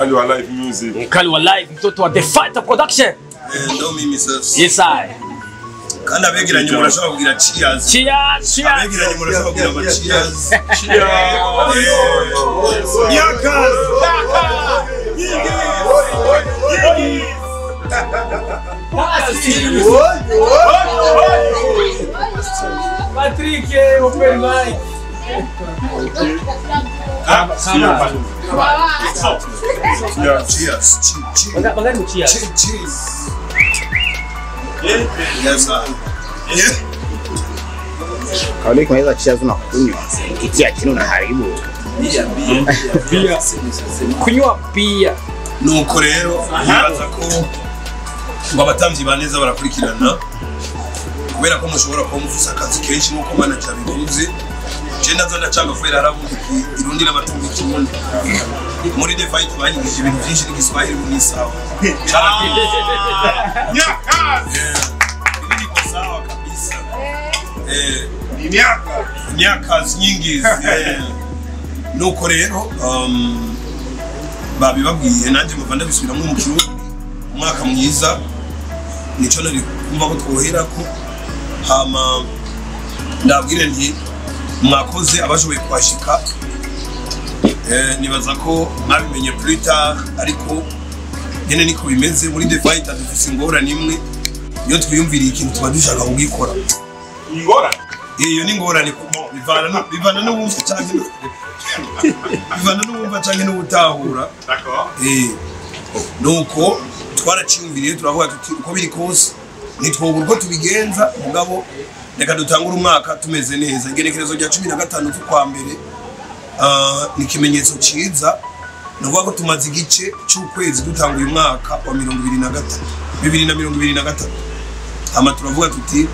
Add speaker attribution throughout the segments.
Speaker 1: Mkali wa live music.
Speaker 2: Mkali wa live, mtoto wa The Fighter Production.
Speaker 3: Ndo mimi sasa.
Speaker 2: Yes I.
Speaker 3: Kandi abegeranye murashobora kugira cheers.
Speaker 2: Cheers, cheers.
Speaker 3: Abegeranye murashobora kugira ama cheers.
Speaker 1: Cheers.
Speaker 3: Yaka.
Speaker 2: Patrick, open mic.
Speaker 3: Cheers.
Speaker 2: Cheers.
Speaker 3: Cheers. Yes, sir. Yeah.
Speaker 4: Kauli kumaliza cheers unakunywa. Kitia chini unaharibu.
Speaker 2: Bia. Kunywa bia.
Speaker 3: Nuko rero nibaza ko ngo abatamvyi baneza barakurikirana kubera ko mushobora kuba mufise akazi kenshi nkuko manager bivuze. Je ndaza ndacanga kubera harabundi irundi n'abatumva ikirundi. Muri The Fight banyigishije ibintu byinshi n'igiswahili ubu ni sawa. Ibi niko sawa kabisa. Imyaka nyingi. Nuko rero babibabwiye nanjye muva ndabisubiramwo mu kirundi. Umwaka mwiza nico nari kumva ko twoherako, hama ndabwire nti mwakoze abashoboye kuhashika. Nibaza ko mwabimenye plus tard, ariko nyene niko bimeze muri The Fight dufise ingorane imwe, iyo twiyumviriye ikintu tuba dushaka kugikora.
Speaker 1: Ingorane?
Speaker 3: Iyo ni ingorane bivana n'uwumva canke bivana n'uwumva canke n'uwutahura.
Speaker 1: D'accord.
Speaker 3: Nuko twaraciyumviriye turavuga tuti uko biri kose ntitwobura uko tubigenza, mugabo reka dutangure umwaka tumeze neza. Igenekerezo rya 15 z'ukwa mbere ni ikimenyetso ciza, ni ukuvuga ko tumaze igice c'ukwezi dutanguye umwaka wa 2023. Hama turavuga tuti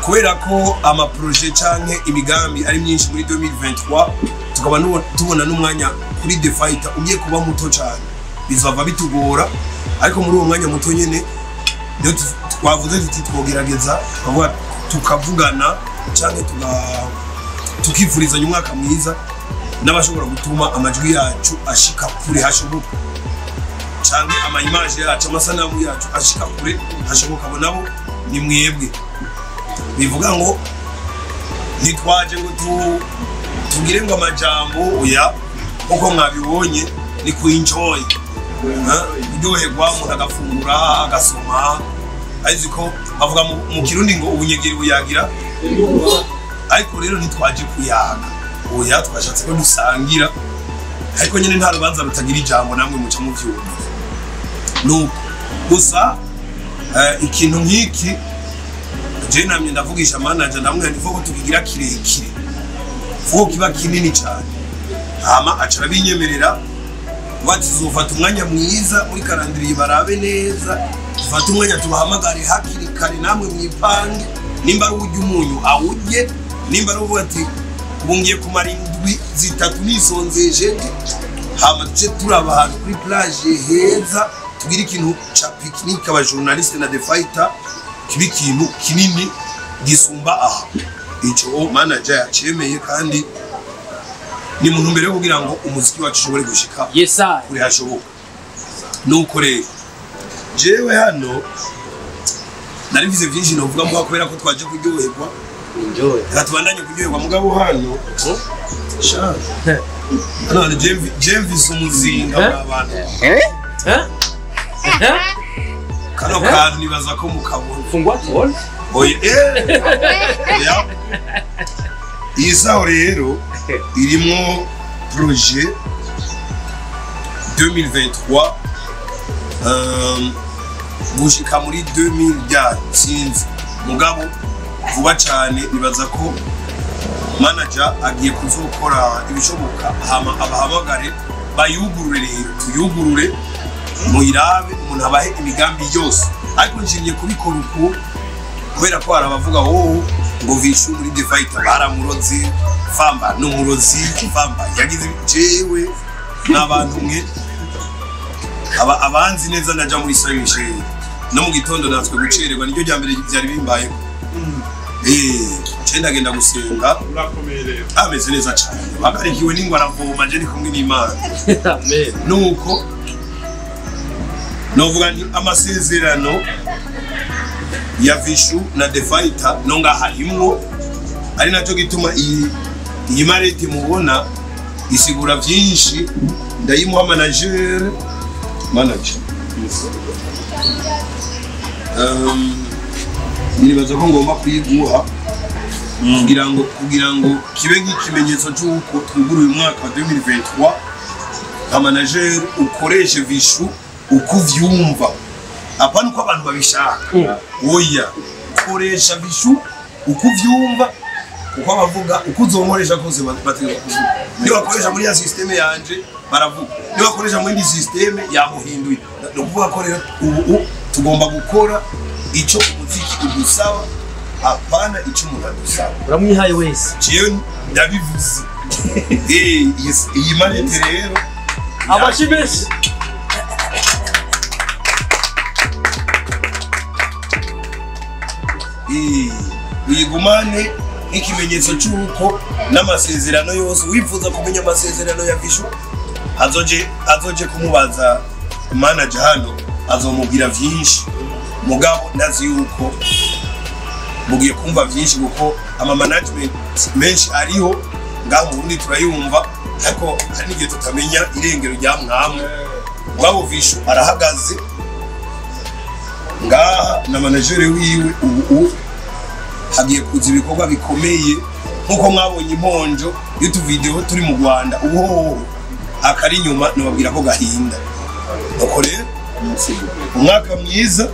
Speaker 3: kubera ko ama projet canke imigambi ari myinshi muri 2023, tukaba tubona n'umwanya kuri The Fighter ugiye kuba muto cane, bizava bitugora, ariko muri uwo mwanya muto nyene niyo twavuze tuti twogerageza tukavugana canke tukifurizanya umwaka mwiza n'abashobora gutuma amajwi yacu ashika kure hashoboka, canke ama image yacu, amasanamu yacu ashika kure hashoboka. Abo nabo ni mwebwe. Bivuga ngo ntitwaje ngo tugire ngo amajambo oya, nkuko mwabibonye ni ku enjoy, kuryoherwa, umuntu agafungura agasoma, azi ko bavuga mu kirundi ngo ubunyegeri buyagira, ariko rero ntitwaje kuyaga oya, twashatse ko dusangira, ariko nyine nta rubanza rutagira ijambo, namwe muca muvyumva. Nuko gusa ikintu nk'iki je namye ndavugisha manager, ndamubwira nti ko tukigira kirekire, vuko kiba kinini cyane, hama aca arabinyemerera bati tuzofata umwanya mwiza muri karandiriye barabe neza, dufate umwanya tubahamagare hakiri kare namwe mwipange, nimba ari urya umunyu awurye, nimba ari uvuga ati ubu ngiye kumara indwi zitatu nisonzeje, hama tuce turaba ahantu kuri plage heza, tugire ikintu ca picnic aba journaliste na The Fighter, kiba ikintu kinini gisumba aha. Ico manager yacemeye kandi ni mu ntumbero yo kugira ngo umuziki wacu ushobore gushika
Speaker 2: Yes sir.
Speaker 3: kure hashoboka. Nuko rero jewe hano nari mvize byinshi novuga mugabo kubera ko twaje kuryoherwa,
Speaker 2: Enjoy.
Speaker 3: reka tubandanye kuryoherwa, mugabo hano sha hano je mvise umuzinga w'abantu. Kano kantu nibaza ko mukabona.
Speaker 2: Fungua tuone.
Speaker 3: Oya, oya. Iyi saho rero irimwo projet 2023 gushika muri 2000 sinzi, mugabo vuba cane nibaza ko manager agiye kuzokora ibishoboka, hama abahamagare bayugurure, rero tuyugurure muyirabe, umuntu abahe imigambi yose. Ariko nshimye kubikora uku kubera ko hari abavuga wowe ngo Vichou muri The Fighter baramurozi, Famba n'umurozi, Famba yagize jewe n'abantu mwe abanzi neza ndaja muri Saint Michel no mu gitondo natswe gucererwa, niryo rya mbere byari bimbayeho. Je ndagenda gusenga,
Speaker 1: Urakomeye rero.
Speaker 3: ameze neza cyane, bagarikiwe n'ingwa aravoma, je ndi kumwe n'Imana.
Speaker 2: Amen.
Speaker 3: Nuko Novuga nti amasezerano ya Vishu na The Fighter no ngaha harimwo, ari nacyo gituma iyi marete mubona isigura vyinshi. Ndayimuha manager. Nibaza ko ngomba kuyiguha kugira ngo kibe nk'ikimenyetso cy'uko twuguruye umwaka wa 2023 nka manager ukoreshe Vishu uko uvyumva, apana uko abantu babishaka. Oya, koresha Vishu uko uvyumva, kuko abavuga uko uzonkoresha kose bategeka kuvuga. Niba wakoresha muri ya systeme yanje baravuga, niba wakoresha muri indi systeme yamuhinduye. Ni ukuvuga ko rero ubu tugomba gukora ico umuziki udusaba, apana ico umuntu adusaba.
Speaker 2: Uramwihaye wese.
Speaker 3: Jewe ndabivuze. Iyi manete rero
Speaker 2: Abashi benshi.
Speaker 3: Uyigumane nk'ikimenyetso cy'uko n'amasezerano yose wifuza kumenya amasezerano ya Vishu azoje kumubaza manager hano, azomubwira vyinshi. Mugabo ndazi yuko mugiye kumva vyinshi kuko ama management menshi ariho ngaho mu Burundi turayumva, ariko hari n'igihe tutamenya irengero rya mwamwe. Mugabo Vishu arahagaze ngaha na manager wiwe, ubu hagiye kuza ibikorwa bikomeye nkuko mwabonye imponjo y'utuvideo turi mu Rwanda, ubu akari inyuma nababwira ko gahinda. Nuko rero umwaka mwiza.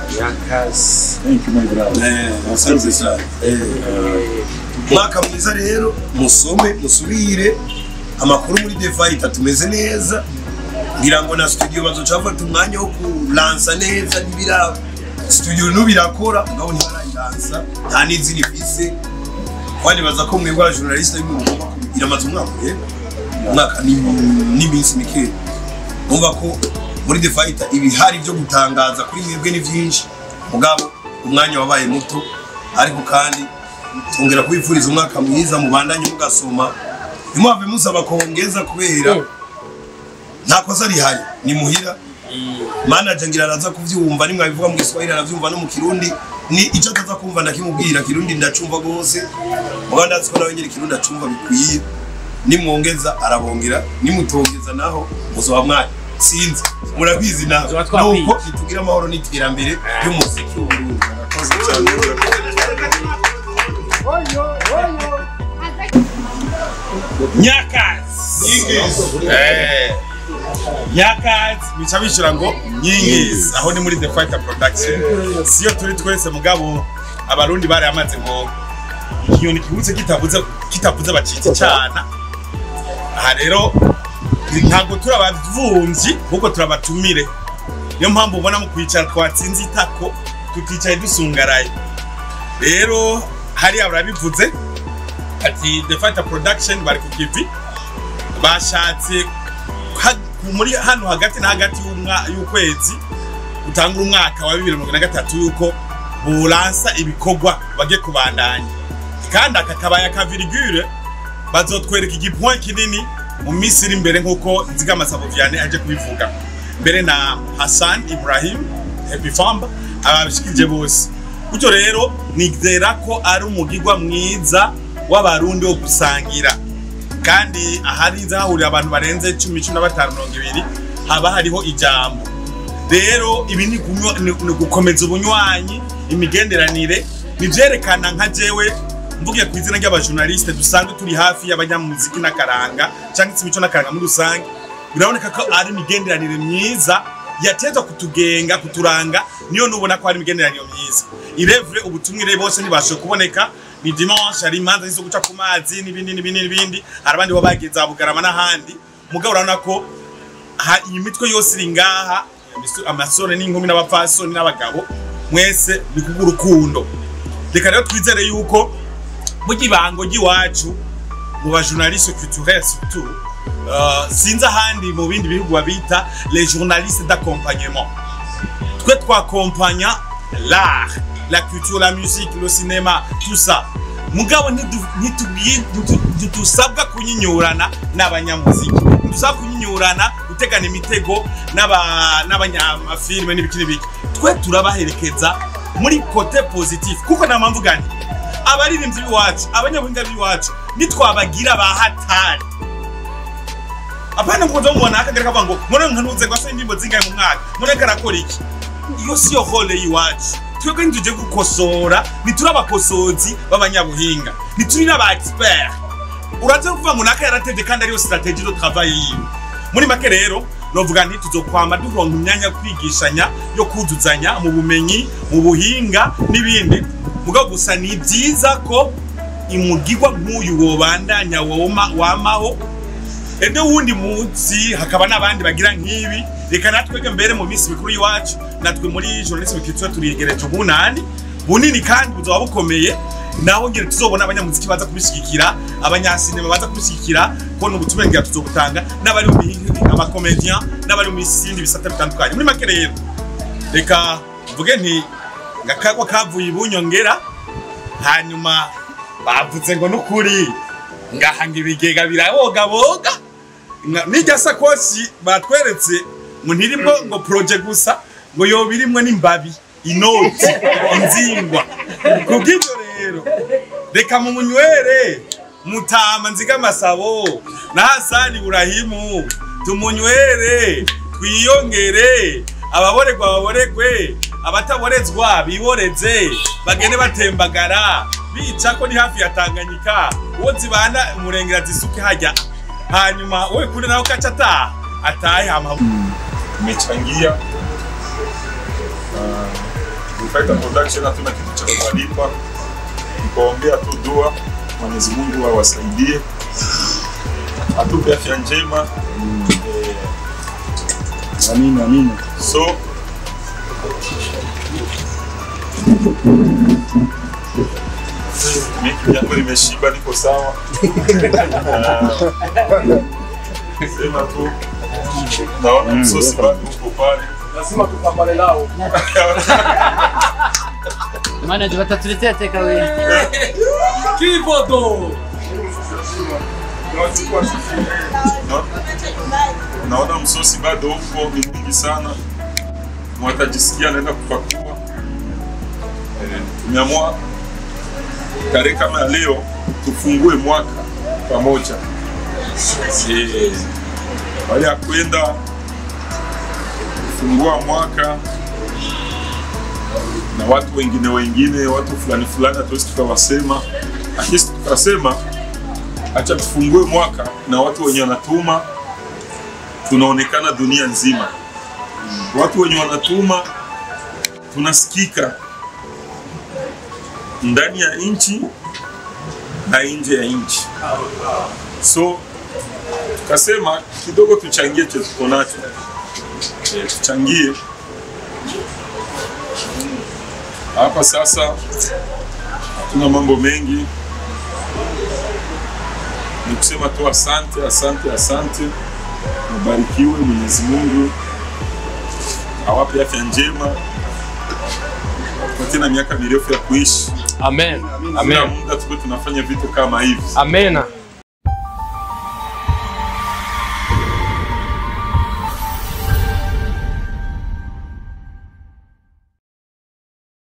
Speaker 1: Thank you my brother.
Speaker 3: Asante sana. Umwaka mwiza rero, musome musubire amakuru muri The Fighter, tumeze neza. Ngira ngo na studio bazoca bafata umwanya wo kulansa neza n'ibirabo. Studio nubirakora mugabo ntibarayilansa, nta n'izina ifise. Kandi baza ko mwebwe aba journaliste b'imugomba kubigira amaze umwaka umwaka n'iminsi mike. Numva ko muri The Fighter ibihari byo gutangaza kuri mwebwe ni vyinshi, mugabo umwanya wabaye muto. Ariko kandi tongera kubifuriza umwaka mwiza, mubandanye mugasoma, ntimuhave musaba kongeza kubera nta kosa rihari, ni muhira. Manager ngira araza kuvyumva, nimwe abivuga mu Giswahili aravyumva no mu Kirundi, ni ico ataza kumva ndakimubwira. Kirundi ndacumva gose, mugabo ndazi ko nawe nyiri Kirundi acumva bikwiye. Nimwongeza arabongera, nimutongeza naho muzoba mwatsinze. Murabizi nawe nuko bitugira amahoro n'iterambere ry'umuziki w'Uburundi.
Speaker 1: Nyakazi. Nyakazi bica bishira ngo nyingizi, aho ni muri The Fighter Production. Siyo turi twese mugabo abarundi bari amaze ngo ikinyoni kibutse kitavuze bacitse cyana. Aha rero ntabwo turabavumvyi kuko turabatumire, niyo mpamvu ubona mu kwicara twatsinze itako tuticaye dusungaraye. Rero hariya barabivuze ati The Fighter Production bari ku kivi, bashatse muri hano hagati na hagati y'ukwezi utangura umwaka wa 2023 yuko buransa ibikorwa bage kubandanya. Kandi aka kabaya ka virgule bazotwereka igipoint kinini mu minsi iri imbere nkuko Nzigamasabo Vianney aje kubivuga mbere na Hassan Ibrahim Happy Famba ababishikije bose. Gutyo rero nizera ko ari umugigwa mwiza w'abarundi wo gusangira, kandi ahari zahurira abantu barenze 10, 15, 20 haba hariho ijambo. Rero ibi ni gukomeza ubunywanyi, imigenderanire, nivyerekana nka jewe mvugiye ku izina ry'abajournaliste dusanzwe turi hafi y'abanyamuziki n'akaranga cyangwa imico n'akaranga muri rusange. Biraboneka ko ari imigenderanire myiza yatezwa kutugenga, kuturanga. Niyo nubona ko ari imigenderanire myiza irevre ubutumwire bose ntibashe kuboneka. Ni dimanche hari imanza zo guca ku mazi n'ibindi n'ibindi n'ibindi, hari abandi bo bageze Bugarama n'ahandi. Mugabo urabona ko iyi mitwe yose iri ngaha, amasore n'inkumi n'abapfasoni n'abagabo, mwese ni kubw'urukundo. Reka rero twizere yuko mu gibango ry'iwacu mu ba journaliste culturel surtout, sinzi ahandi mu bindi bihugu babita les journalistes d'accompagnement. Twe twakompanya l'art, la culture, la musique, le cinéma, tout ça. Mugabo ntitusabwa kunyinyurana n'abanyamuziki, ntitusabwa kunyinyurana Gutegana imitego n'abanyamafilme n'ibiki n'ibiki, twe turabaherekeza muri côté positif, kuko nta mpamvu gani abaririmbyi b'iwacu, abanyabuhinga b'iwacu nitwabagira bahatari. Apana ngo mubona akagera kavuga ngo mbona nkanuze ngo ase indirimbo zingahe mu mwaka, mbona karakora iki. Iyo siyo rôle y'iwacu. Twebwe ntituje gukosora, ntituri abakosozi b'abanyabuhinga, ntituri n'aba expert. Uraza kuvuga ngo naka yaratevye kandi ariyo stratégie de travail yiwe. Muri make rero novuga nti tuzokwama duronka imyanya yo kwigishanya, yo kuzuzanya mu bumenyi, mu buhinga n'ibindi. Mugabo gusa ni byiza ko imugigwa nk'uyu wobandanya woma wamaho, ende wundi munsi hakaba n'abandi bagira nk'ibi. Reka natwege mbere mu minsi mikuru y'iwacu, natwe muri journalisme culturelle turiyegereje ubunani bunini kandi buzoba bukomeye, naho ngere tuzobona abanyamuziki baza kubishigikira, abanyasinema baza kubishigikira, ko n'ubutumwa ngira tuzobutanga, n'abari mu mihinga, aba comédien, n'abari mu bindi bisata bitandukanye. Muri make rero reka mvuge nti ngakagwa kavuye ibunyongera. Hanyuma bavuze ngo nukuri ngahanga ibigega birabogaboga. N'irya sakoshi batweretse ngo ntirimwo ngo projet gusa, ngo yoba irimwo n'imbabi, inoti, inzingwa. Kubw'ibyo rero reka mu munywere mutama nziga amasabo na Hasani Burahimu, tumunywere twiyongere, ababoregwa baboregwe, abataborezwa biboreze, bagende batembagara bica ko ni hafi ya Tanganyika. Uwo zibana umurengera zisuke hajya, hanyuma wowe kure nawe kaca ataha atahe hama.
Speaker 5: Tumechangia Fighter Production, hatuna kitu cha kuwalipa, nikuombea tu dua, Mwenyezi Mungu awasaidie, atupe afya njema.
Speaker 6: Amina, amina.
Speaker 5: So mimi yangu nimeshiba, niko sawa. Sema tu naona msosi bado uko pale.
Speaker 3: Lazima tupambane nao.
Speaker 2: Manager, watatuletea take away.
Speaker 3: Kivodo.
Speaker 5: Naona msosi bado uko ni mwingi sana, mwatajisikia naenda kupakua. Tumeamua tarehe kama leo tufungue mwaka pamoja. Baada ya kwenda kufungua mwaka na watu wengine, watu fulani fulani hatuwezi tukawasema, lakini tukasema acha tufungue mwaka na watu wenye wanatuma tunaonekana dunia nzima. Watu wenye wanatuma tunasikika ndani ya nchi na nje ya nchi. So tukasema kidogo tuchangie chetu tuko nacho. Tuchangie hapa sasa. Hatuna mambo mengi, ni kusema tu asante, asante, asante. Mbarikiwe, Mwenyezi Mungu awape afya njema, tena miaka mirefu ya kuishi.
Speaker 7: Amen. Amen.
Speaker 5: Muda tuko tunafanya vitu kama hivi.
Speaker 7: Amen.